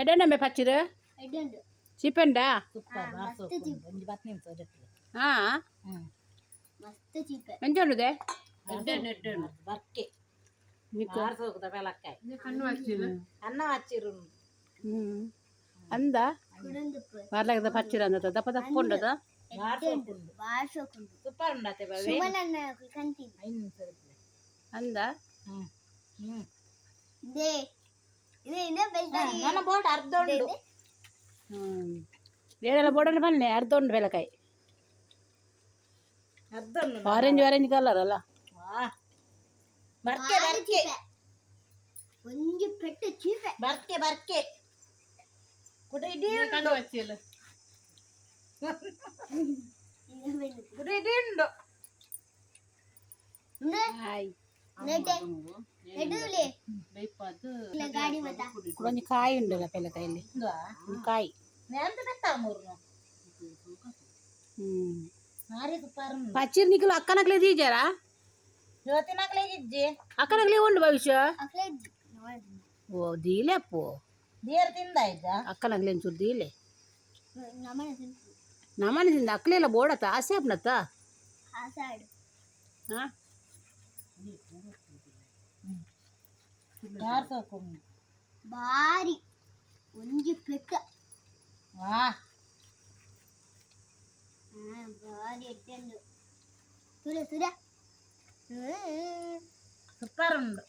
ಎಡ್ಡೆ ಪಚ್ಚಿರು ಎಡ್ಡೆ. ಚೀಪೆಂಡಾ? ಸೂಪರ್. ಮಸ್ತ್. ಬಾರ್ ಚೀಪ್. ಒಂಜಿ 10 ನಿಮಿಷ ಜೊತೆ. ಹಾ. ಹ್ಮ್. ಮಸ್ತ್ ಚೀಪೆ. ಎಂಚ ಉಂಡುದೆ? ಬರ್ಕೆ. ನಿಕ್ಕು. ಬಾರ್ ಸೋಕುದ ಪೆಲಕ್ಕಾಯಿ. ಅನ್ನ ಹಚ್ಚಿರು. ಹ್ಮ್ ಅಂದ. ಕುಡೊಂದುಪ್ಪು. ಬಾರ್ಲಾಗದ ಪಚ್ಚಿರ ಅಂದ, ದಪ್ಪ ದಪ್ಪ ಉಂಡದ. ಬಾರ್ ಸೋಕುಂಡು. ಬಾಳ್ ಶೋಕುಂಡು. ಸೂಪರ್ ಉಂಡತೆ ಬಾವೆ. ಸುಮನನ್ನ ಕಂತೀನಿ. 5 ನಿಮಿಷ ಜೊತೆ. ಅಂದ. ಹ್ಮ್ ಹ್ಮ್. They ಇದು ಇನ್ನೂ ಬೆಳ್ತಾರೆ. ನನ್ನ ಬೋರ್ಡ್ ಅರ್ಧ ಉಂಡು. ಹ್ಮ್, ಬೇರೆಲ್ಲ ಬೋಡಲ್ಲಿ ಬನ್ನಿ, ಅರ್ಧ ಉಂಡು ಬೆಲಕಾಯಿ. ಅರ್ಧ ಉಂಡು. ಆರೆಂಜ್ ಆರೆಂಜ್ ಕಲರ್ ಅಲ್ಲ? ವಾ, ಬರ್ಕೆ ಬರ್ಕೆ. ಒಂಜಿ ಪೆಟ್ಟು ಚೀಪೆ. ಬರ್ಕೆ ಬರ್ಕೆ, ಕುಡ ಇಡೀ ಉಂಡು. ಕುಡ ಇಡೀ ಉಂಡು. ಹಾಯ್. ನೆಡುಲೆ ಗಾಡಿ ಮತ. ಒಂಜಿ ಕಾಯಿ ಉಂಡಲ್ಲ ಪೆಲಕಾಯಲ್ಲಿ? ಒಂದು ಕಾಯಿ. ನೆಂತ ಬೆತ್ತ ಮೂರ್ನು. ಹ್ಮ್. ಮಾರಿ ಸೂಪರ್ ಉಂಡು. ಪಚ್ಚಿರ್ ನಿಕುಲು ಅಕ್ಕನಕ್ಲೆ ದೀಜಾರಾ? ಜ್ಯೋತಿನಾಗ್ಲೇ ಇಜ್ಜಿ. ಅಕ್ಕನಕ್ಲೆ ಉಂಡು ಭವಿಷ್ಯ. ಅಕ್ಲೆ. ಓ ದೀಲೆ ಅಪ್ಪು. ದೇರ್ ತಿಂದಾಯ್ತಾ? ಅಕ್ಕನಕ್ಲೆ ಒಂಚೂರು ದೀಲೆ. ನಮನ. ನಮ್ಮನೆ ತಿಂದ ಅಕ್ಲೆಲ್ಲ ಬೋಡತ್ತ, ಆಸೆ ಆಪ್ನತ್ತ. ಆಸಾಡು. ಹಾ. ಬಾರ್ ಸೋಕುಂಡು. ಬಾರಿ ಒಂಜಿ ಪೆಟ್ಟು. ವಾ. ಬಾರಿ ಎಡ್ಡೆ. ಸುರ ಸುರ. ಸೂಪರ್ ಉಂಡು.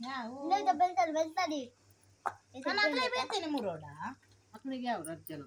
ಯಾವು? ಬೆಳ್ತಾರೆ ಬೆಳ್ತಾರೆ. ನಾನು ಅಕ್ಲೆ ಬೇತೇನೆ ಮೂರೋಡ. ಅಕ್ಕನಿಗೆ ಯಾವ ರಜ್ಜನ.